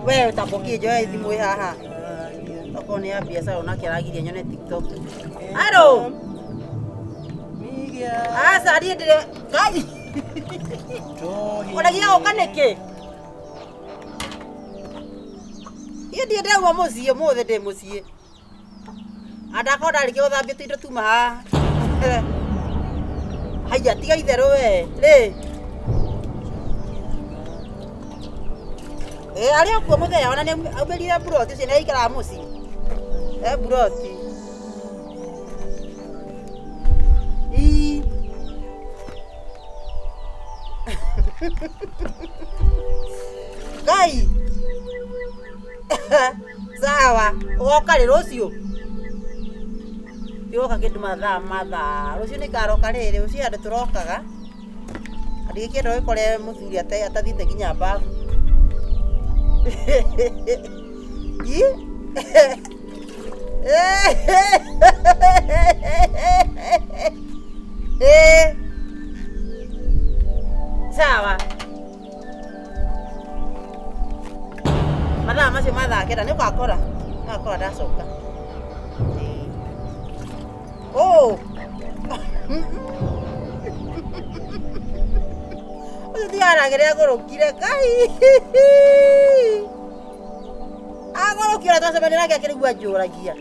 We tabokie njoe thimũ ĩ haha okorwo nĩ ya biacara onake aragiria nyone TikTok. Haro. Aca niĩ ndĩrĩ Ngai. Ũragia gũka nĩkĩ? Niĩ ndirĩ ndauma mũciĩ ũmũthĩ ndĩ mũciĩ. Na ndakorwo ndarĩkia gũthambia tũindo tuma haha. Haiya tiga itherũ we. Rĩ. Ĩ arĩ o kuo mũthee ona nĩ aumĩrire mburoti ũcio nĩ aikaraga mũciĩ. E mburoti. Ii. Ngai. Sawa, ũgoka rĩ rũciũ? Ndiroka kĩndũ mathaa mathaa, rũciũ nĩ ngaroka rĩrĩ, rũciũ handũ tũrokaga, na ndigĩkĩenda ũgĩkore mũthuri atathiĩte nginya babu. Ii? Ĩĩ. Sawa. Mathaa macio ma thaa kenda nĩ ũgakora, nĩ ũgakora ndacoka. Ĩĩ. Oh! Ũcio ti aragĩre agũrũkire Ngai. Agũrũkire ũrĩa twacemania nake akĩrigwo anjũragia.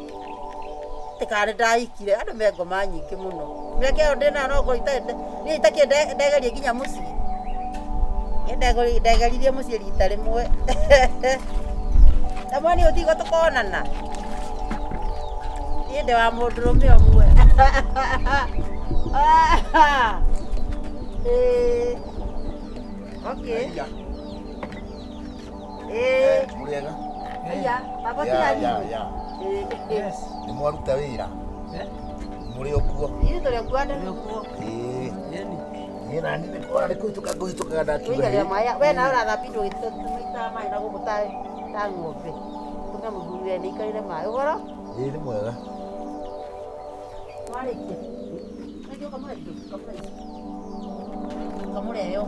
Atĩ kana nĩ ndahikire, andũ me ngoma nyingĩ mũno. Mĩaka ĩyo ndĩnayo no ngorwo itarĩ niĩ itakĩrĩ ndegeria nginya mũciĩ. Niĩ ndegeririe mũciĩ rita rĩmwe. Na mwene ũthiĩ tũkonana. Niĩ ndĩ wa mũndũrũme ũmwe. Ĩĩ. Okay. Ĩĩ. Mũrĩega? Aya, baba Ya, ti ya, arimũ. ya. Ĩĩ. Nĩ mwaruta wĩra? Mũrĩ o kuo? Ithuĩ tũrĩ o kuo andũ. Ĩĩ. Niĩ nani nĩ kũra nĩ kũhĩtũka ngũhĩtũkaga ndakiuga Tũigagia hĩ. maĩ we nawe ũrathambia indo ũgĩtaga maĩ na gũkũ ta ta ng'ombe. Tũme mũthuri we nĩ aikarĩre maĩ. Ũhoro? Ĩĩ nĩ mwega. Warĩkia. Nĩkĩo ũkamũre indo, ũkamũre ici. Ũkamũre ĩyo.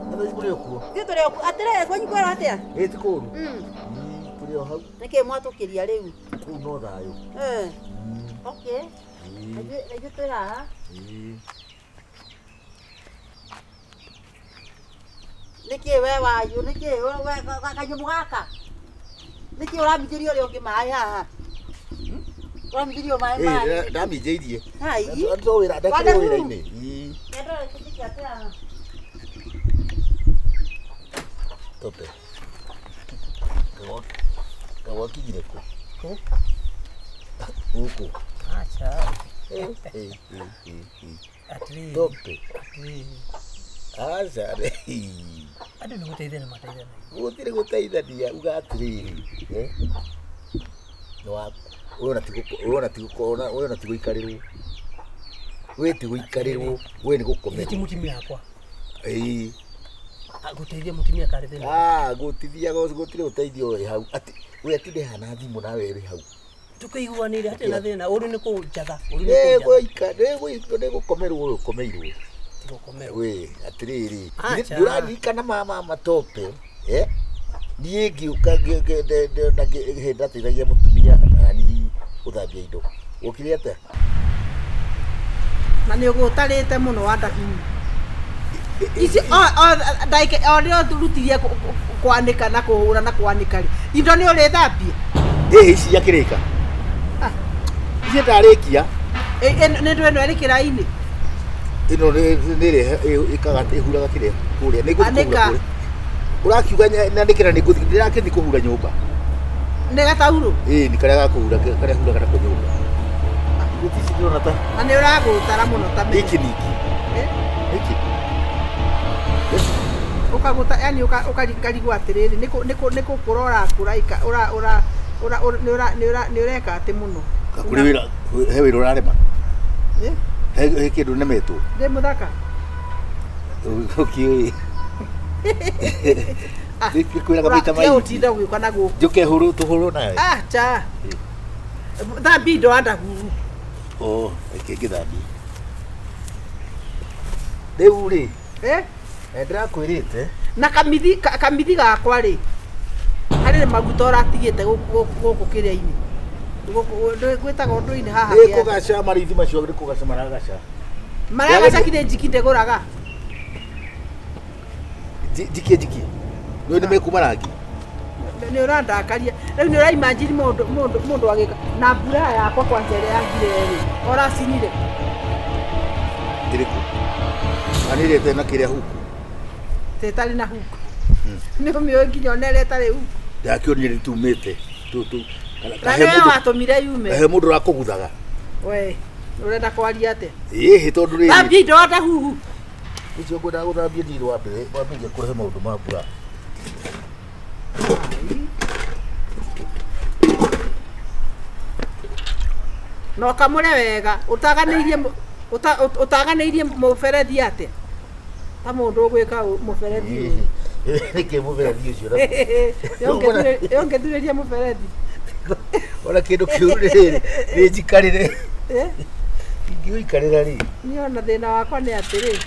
Na thaa ici mũrĩ o kuo? Ithuĩ tũrĩ o kuo. Atĩrĩrĩ, kwanyu kwĩrwo atĩa? Ĩĩ ti kũũru. Mm. Ĩĩ, tũrĩ o hau. Nĩkĩ mwatũkĩria rĩu? Kũu no thayũ. Eh. Mm. Okay. Ĩĩ. Na ithuĩ twĩ haha. Ĩĩ. Nĩkĩ we wayũ nĩkĩ we kanyamũ gaka nĩkĩ ũraminjĩria ũrĩa ũngĩ maĩ haha ũraminjĩrio maĩ Ĩĩ, maĩ ndaminjĩirie. Hai. Ndĩ wĩra, ndakĩrĩ Wanda wĩra-inĩ. Ĩĩ. Nĩndora gĩcunjĩ kĩa haha. Tope. Gwakinyire kũ? Kũ? Gũkũ. Aca. Ĩ, ĩ, ĩ, ĩ. Atĩrĩrĩ. Tope. Atĩrĩrĩ. Aca. Andũ nĩ gũteithania mateithanagia. Gũtirĩ gũteithania uga atĩrĩrĩ. Eh? Nĩ wa ũyũ ona ti ũyũ ona ti ũyũ ona ti gũikarĩrwo. We ti gũikarĩrwo, we nĩ Ithe ti gũkomerwo. mũtumia wakwa. Ĩĩ. Gũteithia mũtumia karĩ thĩna. Ah, gũtithiaga gũtirĩ ũteithio wĩ hau. Atĩ we atinde haha na thimũ nawe wĩ hau. Tũkĩiguanĩire hatirĩ na thĩna. Ũru nĩ kũnjatha. Ũru nĩ kũnjatha. Nĩgũika nĩgũkomerwo ũyũ ũkomeirwo. Ti gũkomerwo. We atĩrĩrĩ. Acha. Ndũraririkana mama matope. Eh? Niĩ ngĩũka hĩndĩ ndateithagia mũtumia nani gũthambia indo. Wokire atĩa? Na nĩ ũgũtarĩte mũno wandahiu. Ici ndagĩka o rĩrĩa ũrutirie kwanĩka na kũhũra na kwanĩka rĩ, indo nĩ ũrĩthambia? Ĩ ici akĩrĩka. Ici ndarĩkia. Nĩ ndũ ĩno ĩrĩ kĩraĩ-inĩ? Ĩno nĩ ĩrĩa ĩkaga ĩhuraga kĩrĩa kũrĩa. Nĩ ngũthiĩ kũhura Anĩka. kũrĩa. Ũrakiuga nyanĩkĩra nĩ ngũthiĩ ndĩrakĩthiĩ kũhura nyũmba. Nĩ gataurũ? Ĩĩ nĩ karĩa ga kũhura karĩa huraga nako nyũmba. Gũtirĩ ici ndĩrona ta Na nĩ ũragũtara mũno ta menya. Nĩkĩ ningĩ? Nĩkĩ? Ũkagũta yani ũkarigwo atĩrĩrĩ nĩ gũkũra ũrakũra Nĩ ũreka atĩ mũno. Kũrĩ wĩra, he wĩra ũrarema. Eh? He kĩndũ nemetwo. Ndĩ mũthaka. Ũkĩũĩ. Nĩkwĩraga maita Tiga maingĩ. ũtinda ũgĩũka na gũkũ. Njũke hũrwo tũhũrwo nawe. Ah, cha. Thambia indo wandahuru. Oh, reke ngĩthambie. Rĩu rĩ, Eh? ndĩrakwĩrĩte Na kamithi kamithi gakwa rĩ. Harĩ maguta ũratigĩte gũkũ kĩrĩa-inĩ. Gũkũ gwĩtagwo ũndũ-inĩ haha. Nĩ kũgaca marithi macio nĩ kũgaca maragaca. Maragaca kire njiki ndegũraga. Njikie njikie. Nĩ nĩ mekuma rangi. Nĩ ũrandakaria. Rĩu nĩ ũraimagine mũndũ mũndũ mũndũ agĩka na mbura yakwa kwanja ĩrĩa yagire rĩ. Ũracinire. Ĩrĩkũ? Na nĩ ĩrĩa ĩtarĩ na kĩrĩa huku. Ĩtarĩ na huku. Nĩ ũmĩũĩ nginya ona ĩrĩa ĩtarĩ huku. Ndakĩonire nĩtumĩte. Na nĩwe watũmire yume. He mũndũ ũrakũguthaga. We, ũrenda kwaria atĩa? Ĩhĩ tondũ rĩrĩ. Thambia indo watahuhu. Ũcio ngwendaga gũthambia ndirĩ wa mbere wambĩrĩria kũrehe maũndũ ma mbura. Na ũkamũre wega ũtaganĩirie ũtaganĩirie mũberethi atĩa? Ta mũndũ ũgwĩka mũberethi ũyũ. Nĩkĩ mũberethi ũcio? Ũngĩthurĩria mũberethi. Ona kĩndũ kĩu rĩrĩ nĩ njikarĩre. Ingĩũikarĩra rĩ. Niĩ ona thĩna wakwa nĩ atĩrĩ,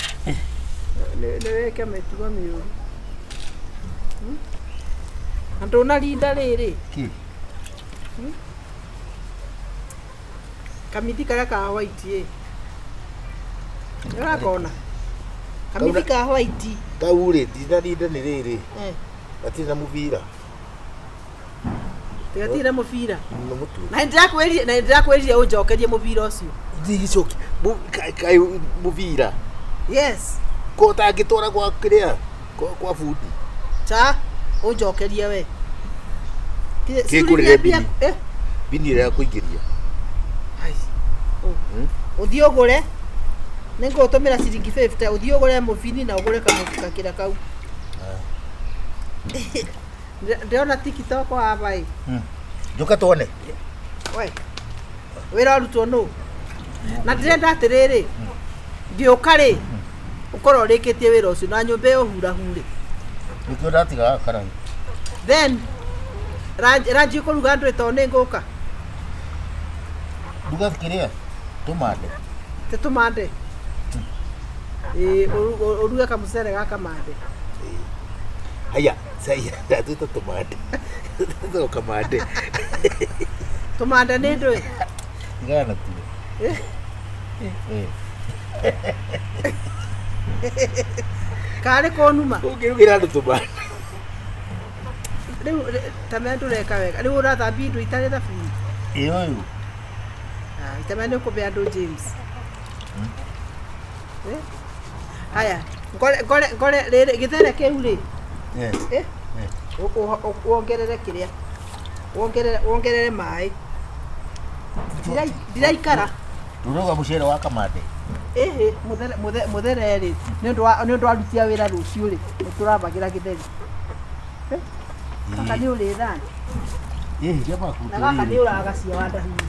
nĩ wĩke mĩtugo mĩũru. Na ndũnarinda rĩrĩ. Kĩ? Kamithi karĩa ka white ĩ. Nĩ ũrakona? Kamithi ka white. Kau rĩ, ndinarinda nĩ rĩrĩ. Gatirĩ na mũbira. Gatirĩ na mũbira. Nĩ mũtwe. Na nĩndĩrakwĩrire na nĩndĩrakwĩrire ũnjokerie mũbira ũcio. Ndigĩcoki kaĩ mũbira. Yes. Ko ũtangĩtwara gwa kĩrĩa kwa bundi. Cha, ũnjokerie we. Kĩngũrĩre bini. Bini ĩrĩa ya kũingĩria. Ũthiĩ ũgũre. Nĩngũgũtũmĩra ciringi 50 ũthiĩ ũgũre mũbini na ũgũre gakĩra kau. Ndĩrona TikTok haha ĩ. Njũka tuone. We. Wĩra ũrutwo nũ? Na ndĩrenda atĩrĩrĩ, ngĩũka rĩ, ũkorwo ũrĩkĩtie wĩra ũcio na nyũmba ĩyo hurahure. Nĩkĩo ndatigaga karai. Then ranji ũkũruga ndũĩ tondũ nĩ ngũka. Ruga kĩrĩa? Tũmande. Tĩ tũmande. Ĩĩ, ũruge kamũcere ga kamande. Haya, sai ndatwĩta tũmande. Tũtagwo kamande. Tũmande nĩ ndũĩ? Tigana na tuo. Karĩ kũnuma. Ũngĩrugĩra andũ tũmande. Rĩu ta menya ndũreka wega. Rĩu ũrathambia indo itarĩ thabuni. Ĩ ũyũ. Itamenya nĩ ũkũbe andũ James. Haya, ngore ngore ngore rĩrĩ gĩthere kĩu rĩ. Wongerere kĩrĩa. Wongerere wongerere maĩ. Ndiraikara. Ndũrauga mũcere wa kamande. Ĩhĩ, mũthere mũthere rĩ, nĩ ũndũ wa nĩ ũndũ wa aruti a wĩra rũciũ rĩ, nĩ tũrabagĩra gĩtheri. Gaka nĩ ũrĩ thani. Ĩhĩ, kĩamba Na gaka nĩ ũragacia wandahuru.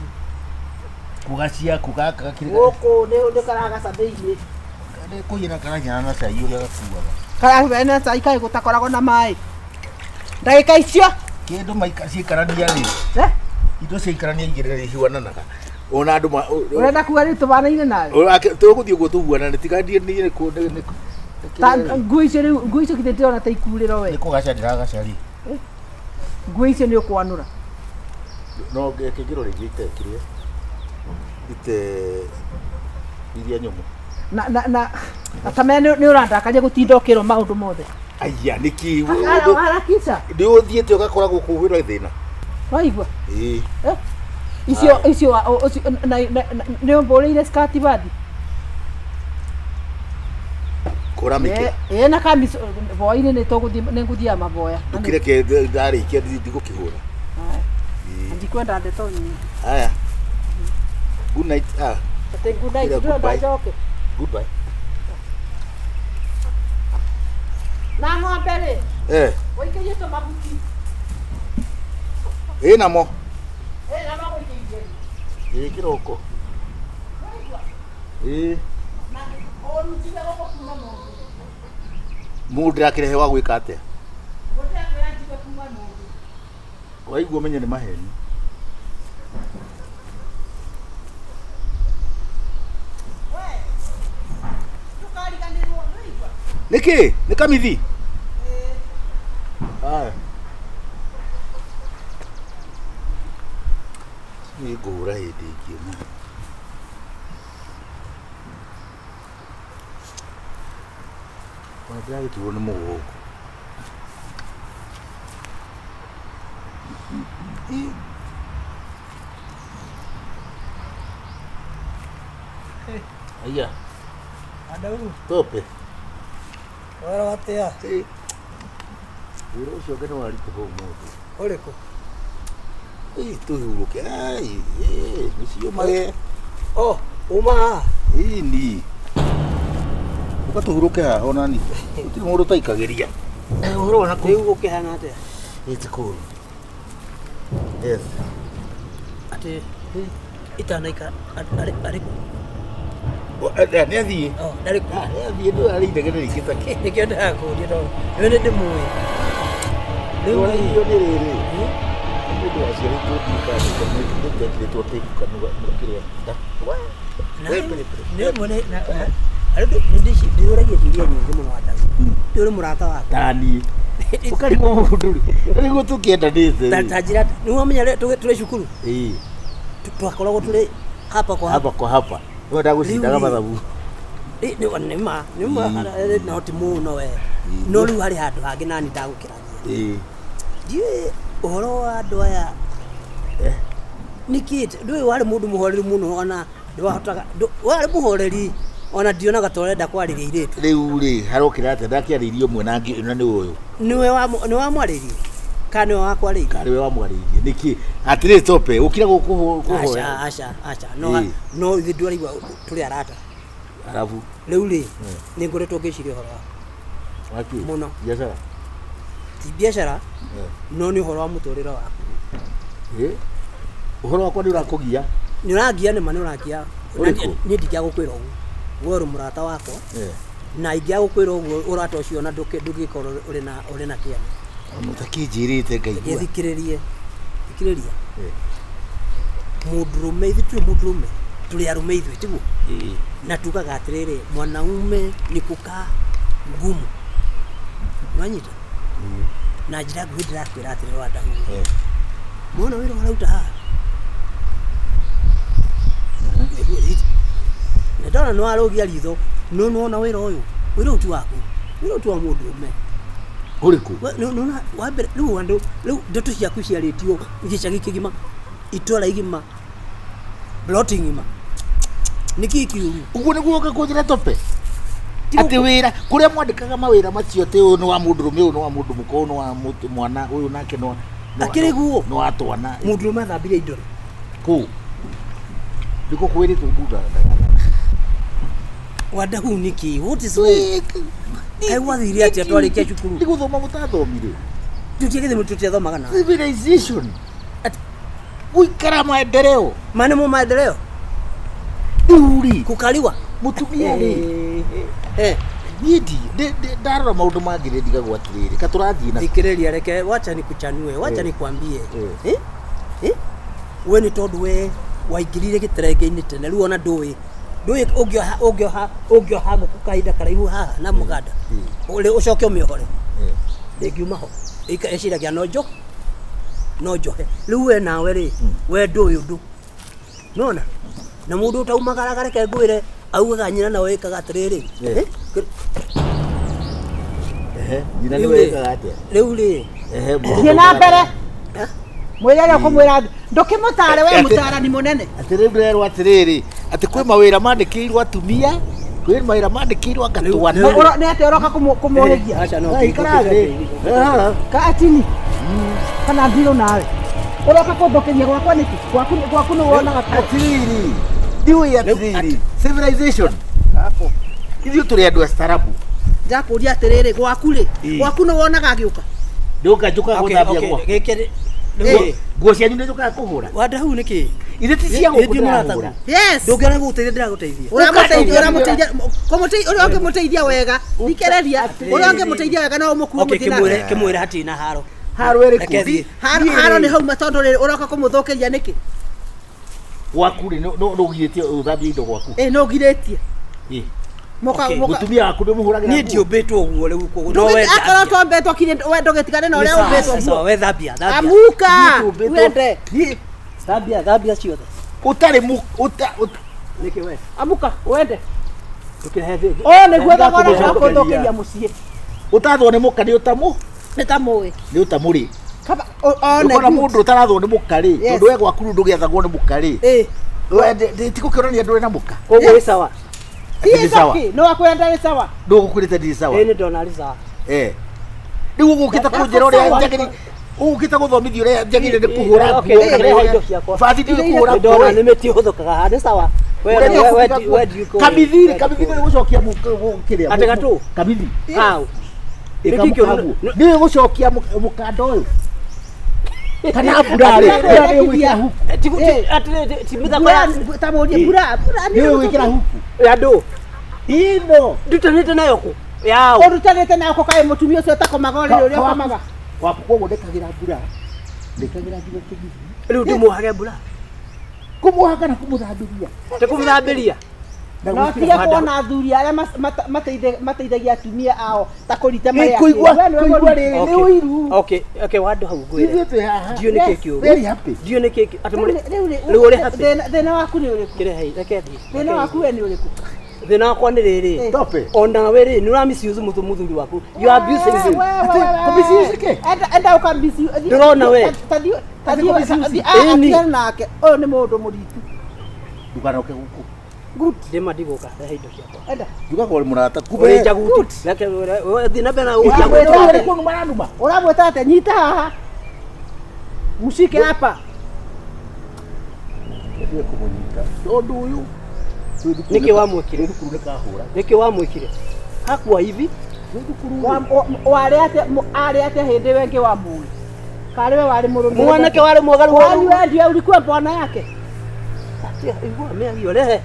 Kũgacia kũ gaka gakĩrĩ. Gũkũ nĩ karagaca thĩinĩ. Nĩ kũiyana karanyana na cai ũrĩa gakuaga. Karanyana na cai kaĩ gũtakoragwo na maĩ. Ndagĩka icio. Kĩndũ maika ciikarania rĩ. Indo ciikarania igĩrĩ rĩ ihuananaga. Ona andũ ũrenda kuga rĩu tũbanaine nawe. Tũgũthiĩ ũguo tũhuanane tiga ndiĩ nĩ nĩ Ta nguo icio rĩu nguo icio githĩ ndĩrona ta ikurĩro we. Nĩ kũgaca ndĩragaca rĩ. Nguo icio nĩ ũkwanũra. No ngĩkĩrwo rĩngĩ ite kĩrĩa. Ite iria nyũmũ. Na na na atamenya nĩ ũrandakaria gũtinda ũkĩrwo maũndũ mothe. Aya nĩkĩ harakisha. Nĩ ũthiĩte ũgakora gũkũ kwĩna thĩna. Waigua? Ĩĩ. Icio icio nĩ ũmbũrĩire skati bathi. Kũra mĩkĩra. Ĩĩ na kamico boa-inĩ nĩ tũgũthiĩ nĩ ngũthiaga maboya. Ndũkĩreke ndarĩkia ndigũkĩhũra. Ndikwenda ndeto nyingĩ. Haya. Good night. Ah. Atĩ good night ndũrenda njoke. Goodbye. Na ng'ombe rĩ? Eh. Ũikĩrie tũmahuti. Ĩ namo. Ĩ kĩroko. Ĩ. Mũndũ ndĩrakĩrehe wa gwĩka atĩa? Waigua ũmenye nĩ maheni. Nĩkĩ? Nĩ kamithi? Haya. Nĩ ngũhũra hĩndĩ ĩngĩ ũmũthĩ. Ona ndĩragĩturwo nĩ mũgongo. Ĩ. Aya, Adamu, tope. wara atia? Ĩ. Wĩra ũcio ũngĩ nĩ waritũha ũmũthĩ. Ũrĩkũ? Ĩ, tũhurũke. Ai, ĩ, nĩciũmage. Oh, uma haha. Ĩni. Ũka tũhurũke haha onani. Gũtirĩ mũndũ ũtaikagĩria. Ũhoro wa Rĩu gũkĩhana atĩa? It's cool. Yes. Atĩ itanaikara arĩ arĩ kũ? Nĩ athiĩ. Oh, ndarĩ kũ? Nĩ athiĩ ndũ arĩ inegene rĩingĩ ta kĩ. Nĩkĩo ndĩrakũria tondũ nĩwe nĩ ndĩmũĩ. Rĩu rĩ, Rĩu nĩ rĩrĩ. Nĩ mũndũ waciarĩtwo ndikandĩkĩrĩtwo tĩku kanua kĩrĩa nda. na nĩ ũmwe nĩ na arĩ ndĩũragia ciũria nyingĩ mũno Adamu. Nĩ ũrĩ mũrata wakwa. Tani. Ũkarigwo mũndũ rĩ. Nĩguo tũkĩendanĩte. Ta ta njĩra nĩ wamenya rĩ, tũrĩ cukuru Ĩĩ. twakoragwo tũrĩ hapa kwa hapa. Hapa kwa hapa. Nĩ ndagũcindaga Rĩu rĩ. mathabu. Ĩ, nĩ ma nĩ ma no ti mũno we. No rĩu harĩ handũ hangĩ nani ndagũkĩragia. Ĩĩ. Ndiũĩ ũhoro wa andũ aya Eh. nĩkĩ ndũĩ warĩ mũndũ mũhoreru mũno ona ndwahotaga warĩ mũhoreri ona ndionaga ta ũrenda kwarĩria airĩtu. Rĩu rĩ harokĩra atĩa ndakĩarĩirie ũmwe na ngĩ na nĩ ũyũ. Nĩwe wamwarĩirie kana nĩwe wakwarĩirie? Karĩ we wamwarĩirie nĩkĩ atĩrĩ tope ũkira gũkũhoya Aca aca aca no Ĩ. no ithuĩ ndwaraigua tũrĩ arata. arabu Rĩu rĩ nĩ ngoretwo ngĩciria ũhoro waku wakĩ Mũno. biacara ti biacara no nĩ ũhoro wa mũtũrĩre waku. ĩ ũhoro wakwa nĩ ũrakũgia Nĩ ũrangia nĩma nĩ ũrangia. Ũrĩkũ? Niĩ ndingĩaga gũkwĩra ũguo. We ũrĩ mũrata wakwa Eh. na ingĩaga gũkwĩra ũguo ũrata ũcio ona ndũngĩkorwo ũrĩ na ũrĩ na kĩene. Ona ũtakĩnjĩrĩte ngaigua Gĩthikĩrĩrie. Thikĩrĩria. Eh. Mũndũrũme ithuĩ tũrĩ mũndũrũme tũrĩ arũme ithuĩ tiguo Ĩ. na tugaga atĩrĩrĩ mwanaume ni kukaa ngumu nwanyita na njĩra nguhĩ ndĩrakwĩra atĩrĩrĩ Wadamu Eh. mwana wĩra ũrauta haha na ndona nĩ warũgia ritho no nĩwona wĩra ũyũ wĩra ũyũ ti waku wĩra ũyũ ti wa mũndũrũme Ũrĩkũ? Nĩwona wa mbere rĩu andũ rĩu ndeto ciaku ciarĩtio gĩcagi kĩgima itũra igima ploti ng'ima nĩkĩĩ kĩũru Ũguo nĩguo ũka kũnjĩra tope atĩ wĩra kũrĩa mwandĩkaga mawĩra macio atĩ ũyũ nĩ wa mũndũrũme ũyũ nĩ wa mũndũ mũka ũyũ nĩ wa mwana ũyũ nake nĩ wa Akĩrĩ guo? nĩ wa twana mũndũrũme athambirie indo rĩ kũu ndiko kwĩrĩtwo mũndũ Wadahu nĩkĩ what is wrong Kaĩ gwathire atĩa twarĩkia cukuru? nĩ gũthoma mũtathomire tutiagĩthĩ tutiathomaga na civilization gũikara maendeleo ma nĩmo maendeleo rĩu rĩ kũkariwa mũtumia rĩ Eh, niĩ ndarora maũndũ mangĩ nĩ ndigagwo atĩrĩrĩ ka tũrathiĩ na thikĩrĩria reke wacha nikuchanue wacha Eh. nikwambie Eh. Eh? Eh? We nĩ tondũ we waingĩrire gĩterenge-inĩ tene rĩu ona ndũĩ ndũĩ ũngĩoha ũngĩoha ũngĩoha ngũkũ kahinda karaihu haha na mũganda ũrĩ ũcoke ũmĩohore Eh. ndĩngiuma ho ĩciragia no njo no njohe rĩu we nawe rĩ we ndũĩ ũndũ nona na mũndũ ũtaumagaraga reke ngwĩre augaga nyina nawe ĩkaga atĩrĩrĩ Eh. Eh? Ehe, nyina Rĩu nĩwe rĩ- ĩkaga atĩa rĩu rĩ Ehe, mũndũ thiĩ na mbere Eh? mwĩre ũrĩa ũkũmwĩra ndũkĩmũtare we Atĩ- mũtarani mũnene atĩ rĩu ndĩrerwo atĩrĩrĩ atĩ kwĩ mawĩra mandĩkĩirwo atumia kwĩ mawĩra mandĩkĩirwo anga twana Nĩ atĩa ũroka kũmũhĩgia Aca, no, ikara thĩ ka atini kana ndirũ nawe ũroka kũthũkĩria gwakwa nĩkĩ gwaku gwaku nĩ wonaga kuo. atĩrĩrĩ ndiũĩ atĩrĩrĩ civilization ithuĩ tũrĩ andũ astarabu Ndakũria atĩrĩrĩ gwaku rĩ Ĩ. gwaku nĩ wonaga agĩũka ndũka njũkaga Okay, gũthambia okay, gwa gĩkĩ rĩ- Nguo- nguo cianyu nĩ njũkaga kũhũra Wadahu nĩkĩ Ithe ti cia gũkũ Ĩ, ti mũrataguo. ndĩrahũra. Yes. Ndũngĩona gũgũteithia ndĩragũteithia. Ũramũteithia ũramũteithia kũmũteithia ũrĩa ũngĩmũteithia wega thikĩrĩria ũrĩa ũngĩmũteithia wega no ũmũkue Okay, mũthiĩ kĩmwĩre nake. kĩmwĩre hatirĩ na haro. Haro ĩrĩkũ? Reke thiĩ. Haro haro nĩ hauma tondũ rĩrĩ ũroka kũmũthũkĩria nĩkĩ? Gwaku rĩ, nũ ũgirĩtie ũthambie indo gwaku? Ĩ nĩ ũgirĩtie. Ĩ. Mũka Okay. mũka Mũtumia waku ndũmũhũragĩra Niĩ nguo? ndiũmbĩtwo ũguo rĩu koguo no we akorwo tombetwo kinya we ndũgĩtigane na ũrĩa ũmbĩtwo guo. we thambia thambia. Amuka Niĩ tũmbĩtwo- wende. Niĩ Thambia thambia ciothe. ũtarĩ mũ ũta ũta Nĩkĩ we? Amuka wende. Ndũkĩrehe thĩ. Ũyũ nĩguo thogora wa Kũmũcokeria. kũthũkĩria mũciĩ. ũtathwo nĩ mũka nĩ ũtamũ Nĩ ta mũĩ. nĩ ũtamũ rĩ. Kaba one Ũkona good. mũndũ ũtarathwo nĩ mũka rĩ, Yes. tondũ we gwaku rĩu ndũgĩathagwo nĩ mũka rĩ. Ĩ. We ti gũkĩonania ndũrĩ na mũka. Koguo wĩ sawa. Ti Ndirĩ sawa. okay. No akwĩra ndarĩ sawa. Ndũgũkwĩrĩte ndirĩ sawa. Ĩ nĩ ndona arĩ sawa. Eh. Rĩu ũgũkĩte kũnjĩra ũrĩa njagĩrĩire ũgũkĩte gũthomithia ũrĩa njagĩrĩire nĩ kũhũra Okay, nguo okay, kana rehe ũrĩa- indo ciakwa. Bathi ndiũĩ kũhũra Nĩ nguo ndona ĩ. nĩ mĩtĩ ĩhũthũkaga haha nĩ sawa. We Ũrĩa we we ũkũruga we ndiũĩ Kamithi rĩ, kamithi nĩ gũcokia kĩrĩa Atĩ gatũ? Kamithi. Hau. Ĩka Nĩkĩ kĩũru? mũkaguo. Nĩ gũcokia mũkanda ũyũ. Kana mbura rĩ, mbura nĩ ũgwĩkĩra huku. Ti mĩthako ya Mbura ta mũrie mbura mbura Nĩ ũgwĩkĩra huku. ya ndũ. Ino. Ndutanĩte nayo kũ? Yao. Ũrutanĩte nako kaĩ mũtumia ũcio ũtakomaga ũrĩrĩ ũrĩa ũkomaga. Waku koguo ndĩkagĩra mbura. Ndĩkagĩra nginya kĩgithi. Rĩu ndĩmuohage mbura. Kũmuoha kana kũmũthambĩria. Ndĩkũmũthambĩria. Na No gwĩkĩra tige kuona athuri arĩa mateithagia atumia ao ta kũrita Ĩ, marĩa. kũigua We nĩwe kũigua mũritu. rĩrĩ nĩ Okay. ũiru. Okay, okay wandũ hau ngwĩre. Ithuĩ twĩ haha. Ndiũĩ nĩkĩ Yes. kĩũru. Very happy. Ndiũĩ nĩkĩ atĩ mũrĩ Rĩu rĩ- rĩu ũrĩ happy. Thĩna waku nĩ ũrĩkũ? Kĩrehe reke thiĩ. Thĩna waku we nĩ ũrĩkũ? Thĩna wakwa nĩ rĩrĩ. Stop it. Ona we rĩ nĩ ũra misuse mũthuri waku. You are abusing him. Ati, kũmisuse kĩ? Enda enda ũka-misuse. Ndĩrona we. Tathiĩ Ati kũmisuse. Ĩni. atigana nake. Ũyũ nĩ mũndũ mũritu. Ndũkanoke gũkũ. Good. Ndĩma ndigũka rehe indo ciakwa. Enda. Njugaga ũrĩ mũrata. Ũrĩ njaguti. Reke thiĩ na mbere na Ũrĩ ũnjaguti. kũnuma aranuma. Ũramwĩta atĩa? Nyita haha. Mshike hapa. Ndio kũmũnyita. Tondũ ũyũ twĩ thukuru Nĩkĩ wamwĩkire? twĩ thukuru nĩ kahũra. Nĩkĩ wamwĩkire? Hakuwa hivi. Twĩ thukuru Wa- wa- Warĩ atĩa arĩ atĩa hĩndĩ ĩyo ĩngĩ wa mũĩ? Karĩ we warĩ mũrũme. Mwanake warĩ mwega rĩu Kwani we ndiwe ulikuwa bwana yake? Igua mĩario rehe.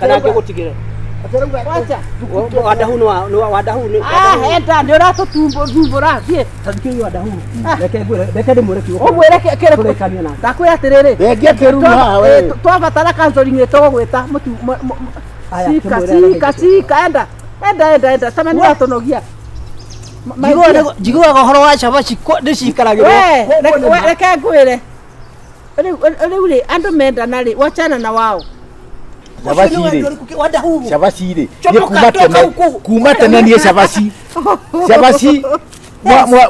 Kana ngĩgũtigĩre. Wacha. Wadahu nĩ wa nĩ wa wadahu nĩ. Ah, enda nĩ ũratũthumbũra thiĩ. Tathikĩrĩria wadahu. Reke ngwĩre reke ndĩmwĩre kiugo. Ũmwĩre kĩrĩkũ? Tũrĩkanie nake. Ndakwĩra atĩrĩrĩ. Thengia kĩruru haha we. Twabatara counseling nĩ tũgũgwĩta mũtu Aya, cika kĩmwĩre rehe cika indo cika enda enda enda enda tama nĩ ũratũnogia. Njiguaga ũhoro wa cabaci ndĩcikaragĩrwo. We, reke ngwĩre. Rĩu rĩu rĩ andũ mendana rĩ wachana na wao. Cabaci rĩ. Wadahu. Cabaci rĩ. Comoka, Niĩ kuma toka tene huku. kuma tene niĩ cabaci. Cabaci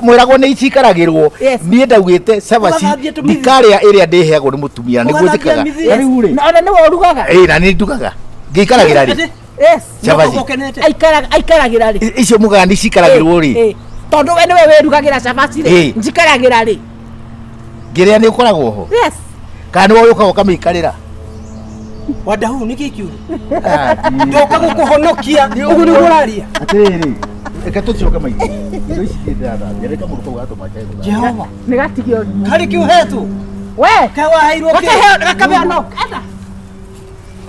mwĩragwo nĩ icikaragĩrwo Yes. niĩ ndaugĩte cabaci Ũgathambia tũmĩthi. ndikarĩa ĩrĩa ndĩheagwo nĩ mũtumia nĩguo Ũgathambia njĩkaga mĩthi. na rĩu rĩ Na ona nĩwe ũrugaga. ĩ na nĩ ndugaga ngĩikaragĩra rĩ Yes. Cabaci. Ũkenete. Aikaraga aikaragĩra rĩ. Icio mugaga nĩ cikaragĩrwo rĩ Ĩ, Tondũ we nĩwe wĩrugagĩra cabaci rĩ. Ĩ. Njikaragĩra rĩ. ngĩrĩa nĩ ũkoragwo ho Yes. kana nĩwe ũkaga ũkamĩikarĩra Wadahu nĩkĩ kĩũru? Ah, Ndoka gũkũhonokia. Ũguo nĩguo ũraria. atĩrĩrĩ reke tũcoke maitũ indo ici niĩ ndĩrathambia reke mũndũ kau gatũma njage gũthambia Jehova. Nĩ gatige ũrimũ. Harĩ kĩ ũhetwo? We. Kaĩ waheirwo kĩ? Gakaheo gakaheo no. Enda.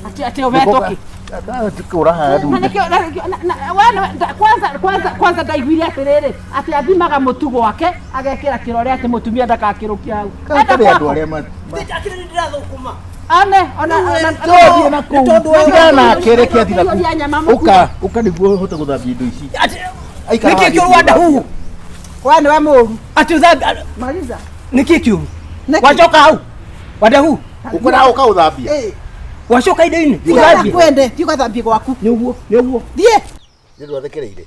Ati ati ũhetwo kĩ? kũra haha Na nĩkĩo na nĩkĩo na we nĩwe kwanza kwanza kwanza ndaiguire atĩrĩrĩ atĩ athimaga mũtu gwake agekĩra kĩrore atĩ mũtumia ndakakĩrũkia hau. Enda karĩ andũ gwakwa. arĩa Akĩrĩ nĩ ndĩrathũkũma. One ona ona tũthiĩ na kũu Tondũ wewe- tigana nake reke athiĩ na Ũkũiyũria nyama kũu mũtu. ũka ũka nĩguo ũhote gũthambia indo ici Aikara Nĩkĩ haha kĩũru Wadahu? We nĩwe mũũru. Atĩ ũthambia Maliza. nĩkĩ kĩũru? Nĩkĩ? Wacoka hau. Wadahu. ũkwenda ũka ũthambia Ĩ. Wacoka indo-inĩ. Tiga Ũthambie. kwende thiĩ ũgathambie gwaku. Nĩ ũguo, nĩ ũguo. Thiĩ. nĩ ndwathekereire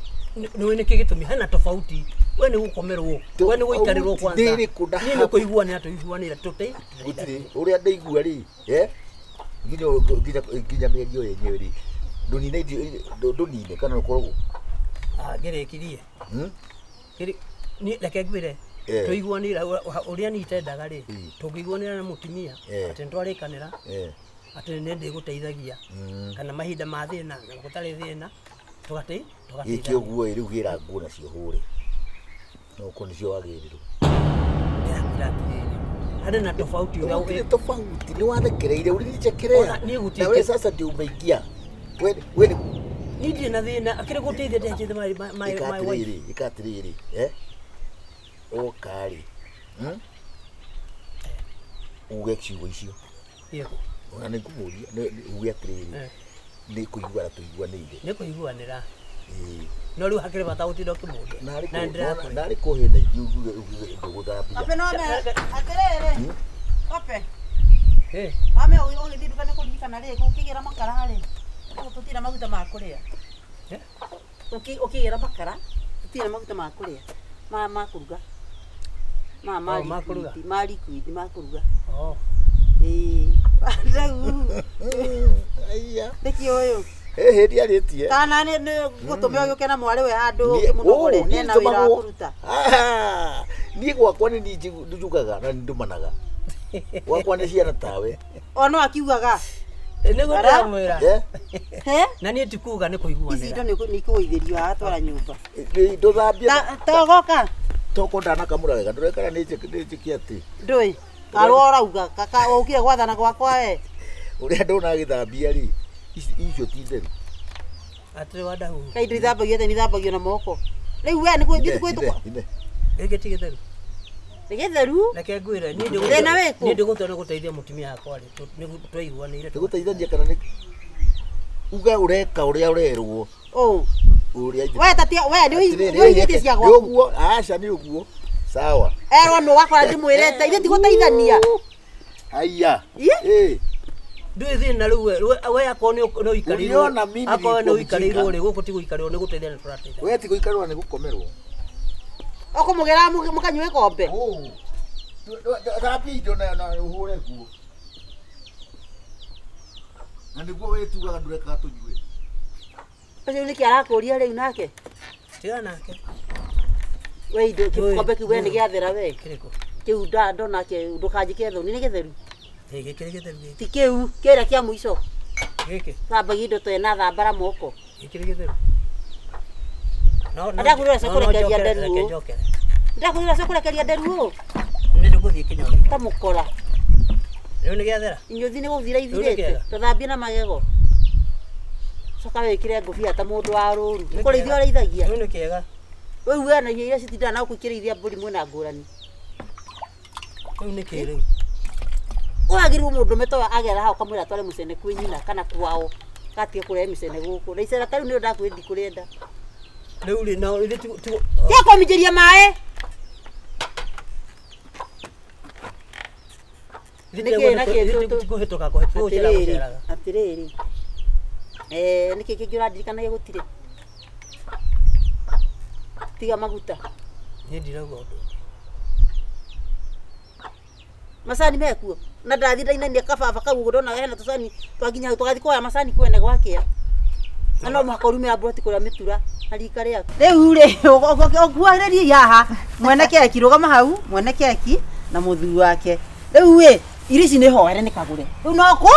Nĩũĩ nĩkĩ gĩtũmi hena tofauti we nĩ gũkomerwo we nĩ gũikarĩrwo kwanza Ndĩrĩ kũ na niĩ nĩ kũiguanĩra tũiguanĩra tũte gũtirĩ ũrĩa ndaigua rĩ eh? nginya nginya nginya mĩario yenyewe rĩ ndũnine ndũnine kana ũkoragwo ngĩrĩkirie Hmm? Niĩ reke ngwĩre Eh. tũiguanĩra ũrĩa niĩ itendaga rĩ Mm. tũngĩiguanĩra na mũtumia Eh. atĩ nĩtwarĩkanĩra Eh. atĩ nĩ ndĩgũteithagia Mm. kana mahinda ma thĩna na gũtarĩ thĩna tũgatĩ Gĩkĩ ũguo ĩ rĩu gĩra nguo nacio hũre no ũkorwo nĩcio wagĩrĩrwo Ndĩrakwĩra atĩrĩrĩ Harĩ na tofauti ũrĩa Gũtirĩ tofauti nĩ wathekereire ulinichekelea Ona niĩ gũtirĩ na we sasa ndio umeingia we we nĩ Niĩ ndirĩ na thĩna akĩrĩ gũteithia ndĩhĩtĩte my my my ĩka my wife. atĩrĩrĩ ĩka atĩrĩrĩ eh ũka rĩ uge ciugo icio Yego. ona nĩ ngũmũria uge atĩrĩrĩ Eh. nĩ kũiguana tũiguanĩire Nĩ kũiguanĩra. Ĩĩ. No rĩu hakĩrĩ bata gũtinda ũkĩmũria. Narĩ Na kũ- nĩndĩrakwĩra. narĩ kũhĩnda ingĩ uge uge ndũgũthambia Ope no me atĩrĩrĩ ope Eh. mame ũgĩthiĩ nduka nĩ kũririkana rĩ ũkĩgĩra makara rĩ tũtirĩ na maguta ma kũrĩa. Eh? Ũkĩgĩra makara tũtirĩ na maguta ma kũrĩa ma ma kũruga ma ma Oh, ma kũruga. liquid ma liquid ma kũruga. Oh. Ĩĩ rĩu Aiya. nĩkĩ ũyũ Ĩhĩ ndiarĩtie. kana nĩ gũtũme ũgĩũke na mwarĩ we handũ Niĩ- ũkĩmũnogore oh, niĩ nena wĩra wa ndũmagwo. kũruta. Ah, niĩ gwakwa nĩ niĩ njugaga na nĩ ndũmanaga gwakwa nĩ ciana tawe. O no akiugaga Nĩguo Ara? ndĩramwĩra. Eh? he Na niĩ ti kuga nĩ ici indo kũiguanĩra. nĩ ikũgũithĩrio haha twara nyũmba. Nĩ ndũthambie Togoka toko ndanakamũra wega ndũrekana nĩ njĩke atĩ ndũĩ karwo ũrauga kaka ũkire gwathana gwakwa we. ũrĩa ndona agĩthambia rĩ icio ti theru. Atĩrĩ wandahuhu. Kaĩ indo ithambagio atĩa nĩ ithambagio na moko rĩu we nĩ Ine, gwĩtũkwo ine, Gĩkĩ ti gĩtheru. nĩ gĩtheru. Reke ngwĩre niĩ Thĩna wĩkũ? niĩ ndĩgũtua nĩ gũteithia mũtumia wakwa rĩ twaiguanĩire. nĩ gũteithania kana nĩ uga ũreka ũrĩa ũrerwo Ũ ũrĩa we tatia we nĩ Atĩrĩrĩ, ũigĩte cia nĩ gwaku ũguo aca nĩ ũguo sawa erwo nũ wakora ndĩmwĩrĩte ithe tigũteithania. haiya Ĩ? Ĩ. Ndũĩ thĩna rĩu we akorwo nĩ ũikarĩirwo Uliona mimi akorwo nĩ nilikuwa ũikarĩirwo mjinga. rĩ gũkũ ti gũikarĩrwo nĩ gũteithania tũrateithania. we ti gũikarĩrwo nĩ gũkomerwo. Ũkũmũgĩra mũkanyue kombe. Oh. Thambia indo na ũhũre nguo na nĩguo wĩtugaga ndũrekaga tũnyue. Ũcio nĩkĩ arakũria rĩu nake Tigana nake. we indo Ndũĩ, gĩkombe kĩu we nĩ ndũĩ. gĩathera we Kĩrĩkũ? kĩu ndonake ndũkanjĩke thoni nĩ gĩtheru. Ĩ, gĩkĩ nĩ gĩtheru gĩkĩ. Ti kĩu kĩrĩa kĩa mũico Gĩkĩ. thambagia indo tena thambara moko. Gĩkĩ nĩ gĩtheru. No no. Ndakwĩra no, no, kũrekeria njokere, nderu reke ũũ. njokere. Ndakwĩra cio kũrekeria nderu ũũ Nĩ ndĩgũthiĩ kĩnyoni. ta mũkora. Rĩu nĩ gĩathera. Inyuthi nĩ gũthira Rĩu nĩ ithirĩte kĩega. tũthambie na magego coka wĩkĩre ngũbia ta mũndũ wa rũru Nĩ kũrĩithia kĩega. ũrĩithagia. Rĩu nĩ kĩega. Rĩu we na irio iria citindaga na gũkũ ikĩrĩithia mbũri mwĩna ngũrani. Rĩu nĩ kĩ rĩu? Ũragĩrĩirwo mũndũ to agera hau ũkamwĩra atware mũcene kwĩ nyina kana kwao gatige kũrehe mĩcene gũkũ na icera ta rĩu nĩrĩo ndakwĩra ndikũrĩenda. Rĩu rĩ no ithe ti ti Tiga kũminjĩria maĩ. Nĩkĩ na kĩ kũhĩtũka kũhĩtũka gũcera Atĩrĩrĩ gũceraga. atĩrĩrĩ eh nĩkĩ kĩngĩ ũrandirikanagia gũtirĩ tiga maguta. Niĩ ndirauga ũndũ. Macani mekuo na ndathi ndainania kababa kau ũguo ndona hena tũcani twakinya hau tũgathiĩ kuoya macani kwene gwakĩa na no mũhaka ũrume mburoti kũrĩa mĩtura na rika rĩaku rĩu rĩ ũkuhĩrĩrie haha mwene keki rũgama hau mwene keki na mũthuri wake rĩu ĩ irio ici nĩ hoere nĩ kagũre rĩu no kũ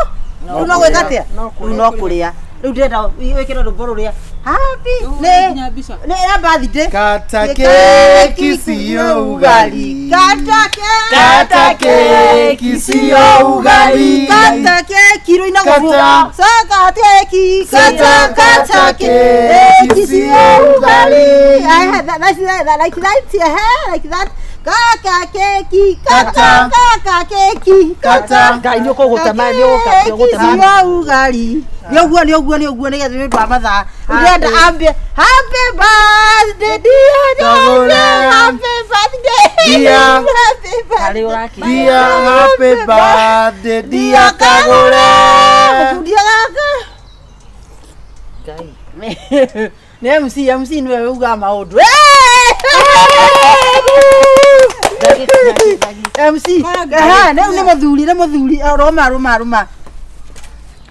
rĩu no gwĩka atĩa rĩu no kũrĩa rĩu ndĩrenda wĩkĩre rwĩmbo rũrĩa happy nĩ Nginya mbica. nĩ ya birthday. Kata keki siyo ugali. Kata keki. Kata keki siyo ugali. Kata keki rũina Kata. gũbuga. Kata keki. Kata, kata keki siyo ugali. I had that, that's that, like that, yeah, like that. Kaka keki, kata, Kata. kaka keki, Kata. Ngai nĩ ũkũgũtema nĩ ũgũtema. siyo ugali. Nĩ ũguo nĩ ũguo nĩ ũguo nĩgetha nĩ ũndũ wa mathaa. Ndĩrenda ambe happy birthday dear Kagũre. dear, happy birthday. Dear. Happy birthday. Harĩ ũrakĩria. Dear happy birthday dear Kagũre. Mũkundia gaka. Ngai. Nĩ MC MC nĩwe ugaga maũndũ. MC aha nĩ nĩ mũthuri nĩ mũthuri rũma rũma rũma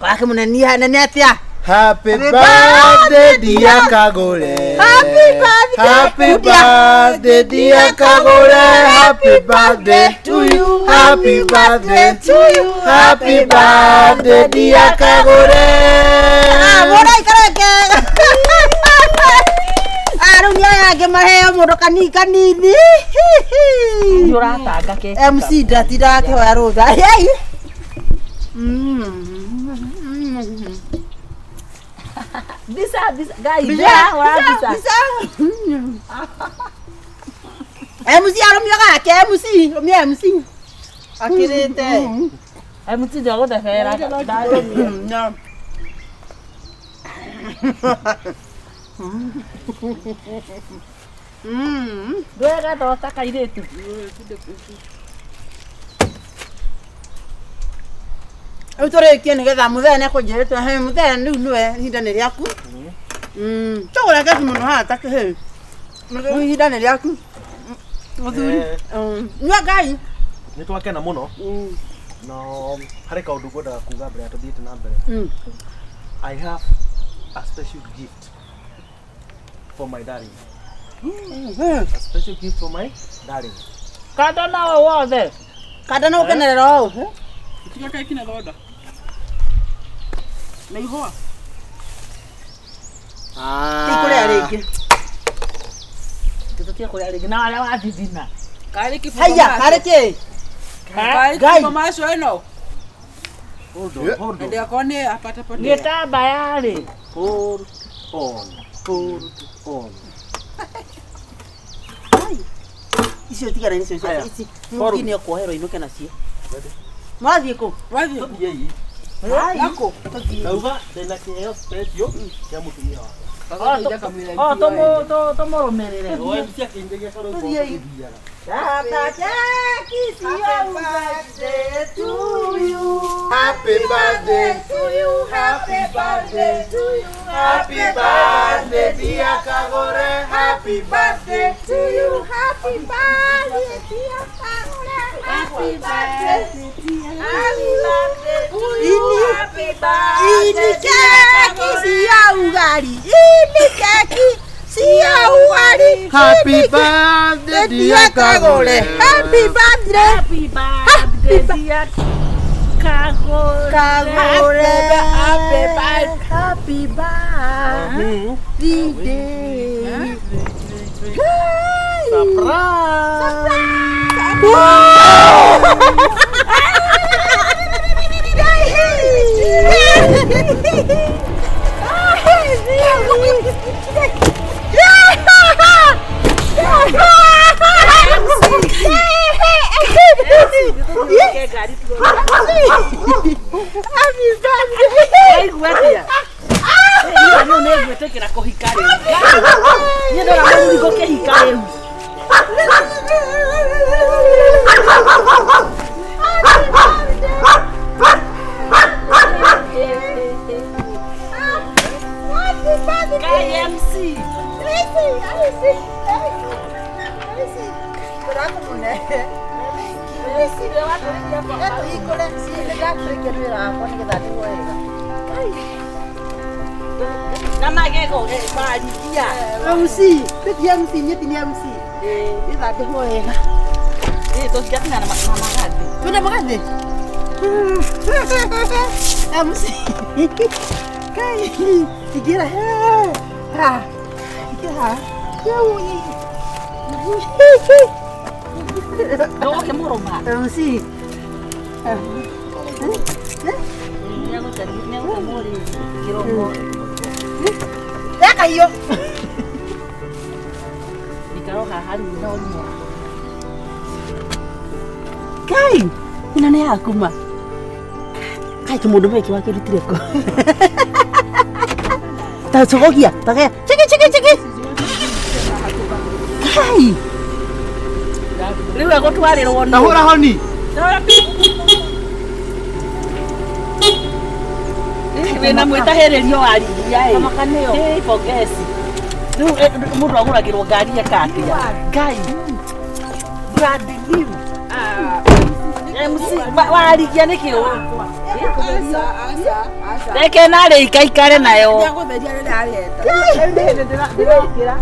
wake mũnene nene atĩa. Happy Happy birthday dear Kagũre. Happy birthday. Happy birthday dear Kagũre. Happy birthday to you. Happy birthday to you. Happy birthday dear Kagũre. Ah, mũndũ aikare kega. Ah, rĩu nĩ aya Aya angĩ maheo mũndũ kanini kanini. Nĩ ũratanga keki. MC ndatindaga akĩhoya rũtha. Yei. Mbica mbica ngai Mbica, wa mbica. Mbica. MC arũmia gake MC, rũmia MC. Akĩrĩte. MC ndagũthebera. No. Ndwega thota kairĩtu. Rĩu tũrĩkie nĩgetha mũthee nĩekũnjĩrĩte he mũthee rĩu nĩwe ihinda nĩ rĩaku. Tũgũre keki mũno haha ta kĩhĩ. Rĩu ihinda nĩ rĩaku. Mũthuri. Nyua Ngai. Nĩ twakena mũno na harĩ kaũndũ ngwendaga kuga mbere ya tũthiĩte na mbere. I have a special gift for my darling. A special gift for my darling. Kanda nawe wothe. Kanda no ũkenerera ũũ. Tiga keki na thonda. Na ihũa. Tikũrĩa rĩngĩ. Tũtige kũrĩa rĩngĩ na harĩa wathithina. Karĩ kĩbungo Haiya, macio. karĩ kĩ? Karĩ Ngai. kĩbungo macio ĩno. Hold on, hold on. Ndĩgakorwo nĩ apatapotea. Gĩtambaya rĩ. Hold on. Hold on. Icio tigana nicio Haya. ici. Mũthuri nĩ akuoherwo inũke nacio. Mwathiĩ kũ? Wathiĩ. Tũthiĩi. Nako. Ndauga ndĩna kĩheo special kĩa mũtumia wakwa. O tũmũrũmĩrĩre. O MC akĩinjĩria karwĩmbo Tũthiĩi. tũthiaga. Tata keki cio birthday to you. Happy birthday to you. Happy birthday to you. Happy birthday dear Kagore. Happy birthday to you. Happy birthday dear Kagore. Happy birthday. Happy birthday to you. Happy birthday. Ini keki cia ugali. Ini keki cia ugali. Happy birthday dear Kagore. Happy birthday. Happy birthday dear Kagore. Kagore. Happy birthday. Happy birthday. Waigua atĩa? Niĩ rĩu nĩ ngwĩtĩkĩra kũhika rĩu. Niĩ ndona mũthuri ngũkĩhika rĩu. Ngai MC. Na magego marikia. MC, ti MC, nyeti ni MC. Ĩthandĩhwo wega. Ĩ tũtigatina na magathĩ. Twĩna magathĩ? MC. Kai, ingĩra ha. Ingĩra ha. Ndũgũkĩmũrũma. MC. Nĩegũtemwo kĩromo. Reka hiyo. Ikara haha rĩu no nyua. Kai, ĩno nĩ yaku ma. Kai kĩmũndũ gĩkĩ wakĩrutire kũ? Ta cogogia, ta ge. Chiki chiki chiki. Kai. Rĩu egũtwarĩrwo nũ? Tahũra honi. Wĩna mwĩtahĩrĩrio wa riria ĩ. Ĩ pongezi. Rĩu mũndũ agũragĩrwo ngari eka atĩa? Ngai. Brand new. MC warigia nĩkĩ ũũ? Aca, aca, aca. Reke narĩ ikaikare nayo. Nĩagũtheria rĩrĩa areta. Rĩu nĩ hĩndĩ ndĩrekĩra.